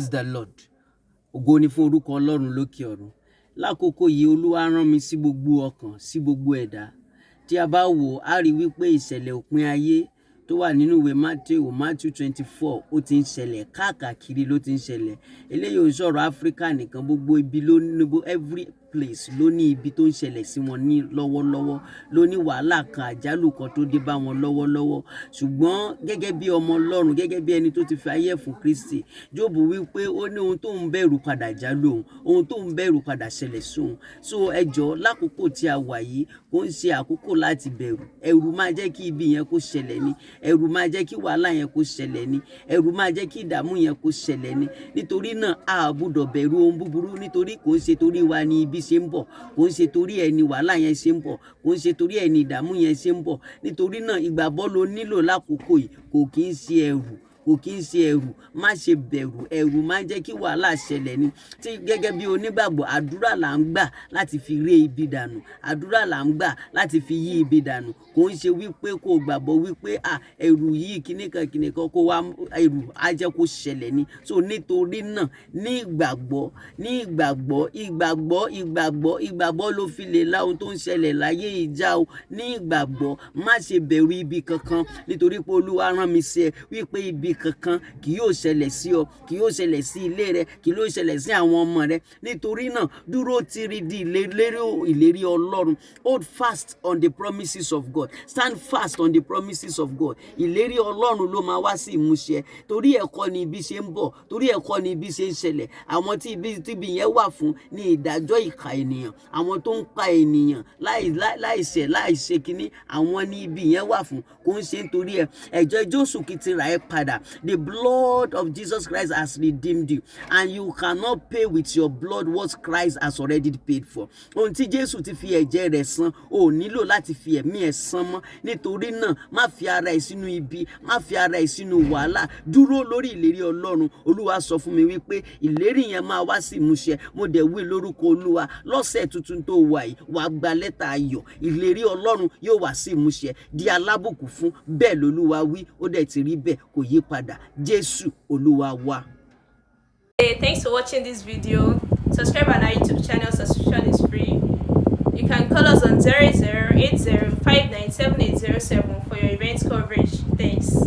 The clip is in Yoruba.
Praise the Lord. Ògo ni fún orúkọ Ọlọ́run lókè ọ̀run. Lákòókò yìí, Olúwa rán mi sí gbogbo ọkàn, sí gbogbo ẹ̀dá. Tí a bá wò ó, á rí wípé ìṣẹ̀lẹ̀ òpin ayé tó wà nínú ìwé Matthew, Matthew 24, ó ti ń ṣẹlẹ̀ káàkiri, ló ti ń ṣẹlẹ̀. Eléyìí ò ń sọ̀rọ̀ Áfíríkà nìkan, gbogbo ibi ló ní, every place ló ní ibi tó ń ṣẹlẹ̀ sí wọn ní lọ́wọ́lọ́wọ́, ló ní wàhálà kan, àjálù kan tó dé bá wọn lọ́wọ́lọ́wọ́. Ṣùgbọ́n gẹ́gẹ́ bí ọmọ Ọlọ́run, gẹ́gẹ́ bí ẹni tó ti fi ayé fún Kristi, Jóòbù wípé ó ní ohun tó ń bẹ̀rù padà jálù òun, ohun tó ń bẹ̀rù padà ṣẹlẹ̀ sí òun. So ẹ jọ̀ọ́, lákòókò tí a wà yìí, kò ń ṣe àkókò láti bẹ̀rù. Ẹ̀rù máa jẹ́ kí ibi yẹn kó ṣẹlẹ̀ ni, ẹ̀rù máa jẹ́ kí wàhálà yẹn kó ṣẹlẹ̀ ni, ẹ̀rù máa jẹ́ kí ìdààmú yẹn kó ṣẹlẹ̀ ni. Nítorí náà, a gbọ́dọ̀ bẹ̀rù ohun búburú, nítorí kò ń ṣe torí wa ni ibi ṣe ń bọ̀, kò ń ṣe torí ẹni wàhálà yẹn ṣe ń bọ̀, kò ń ṣe torí ẹni ìdààmú yẹn ṣe ń bọ̀. Nítorí náà, ìgbàgbọ́ ló nílò lákòókò yìí, kò kí ń ṣe ẹ̀rù, kò kí ń ṣe ẹ̀rù. Má ṣe bẹ̀rù. Ẹ̀rù máa ń jẹ́ kí wàhálà ṣẹlẹ̀ ni. Tí gẹ́gẹ́ bí onígbàgbọ́, àdúrà là ń gbà láti fi ré ibi dànù, àdúrà là ń gbà láti fi yí ibi dànù. Kò ń ṣe wípé kò gbàgbọ́ wípé à ẹ̀rù yìí kíníkan kíníkan kó wá, ẹ̀rù á jẹ́ kó ṣẹlẹ̀ ni. So nítorí náà, ní ìgbàgbọ́, ní ìgbàgbọ́, ìgbàgbọ́, ìgbàgbọ́, ìgbàgbọ́ ló fi lè la ohun tó ń ṣẹlẹ̀ láyé ìjà o. Ní ìgbàgbọ́, má ṣe bẹ̀rù ibi kankan, nítorí pé Olúwa rán mi sí ẹ wípé ibi kankan kì yóò ṣẹlẹ̀ sí ọ, kì yóò ṣẹlẹ̀ sí ilé rẹ, kì yóò ṣẹlẹ̀ sí àwọn ọmọ rẹ. Nítorí náà, dúró tiri di ìlérí, ìlérí Ọlọ́run. Hold fast on the promises of God. Stand fast on the promises of God. Ìlérí Ọlọ́run ló máa wá sí ìmúṣẹ. Torí ẹ̀kọ́ ni ibi ṣe ń bọ̀, torí ẹ̀kọ́ ni ibi ṣe ń ṣẹlẹ̀. Àwọn tí ibi tíbi yẹn wà fún ní ìdájọ́ ìkà ènìyàn, àwọn tó ń pa ènìyàn láì láìṣẹ̀, láìṣe kínní, àwọn ní ibi yẹn wà fún. Kò ń ṣe nítorí ẹ. Ẹ̀jẹ̀ Jésù kìí ti rà ẹ́ padà. The blood of Jesus Christ has redeemed you, and you cannot pay with your blood what Christ has already paid for. Ohun tí Jésù ti fi ẹ̀jẹ̀ rẹ̀ san, o ò nílò láti fi ẹ̀mí ẹ̀ san mọ́. Nítorí náà, má fi ara ẹ̀ sínú ibi, má fi ara ẹ̀ sínú wàhálà. Dúró lórí ìlérí Ọlọ́run. Olúwa sọ fún mi wípé ìlérí yẹn máa wá sí ìmúṣẹ. Mo dẹ̀ wí lórúkọ Olúwa, lọ́sẹ̀ tuntun tó wà yìí, wàá gba lẹ́tà ayọ̀. Ìlérí Ọlọ́run yóò wá sí ìmúṣẹ. Di alábùkún fún. Bẹ́ẹ̀ lolúwa wí, ó dẹ̀ ti rí bẹ́ẹ̀, kò yí padà. Jésù Olúwa wa. Hey, thanks for watching this video. Subscribe on our YouTube channel, subscription is free. You can call us on 0080 for your event coverage. Thanks.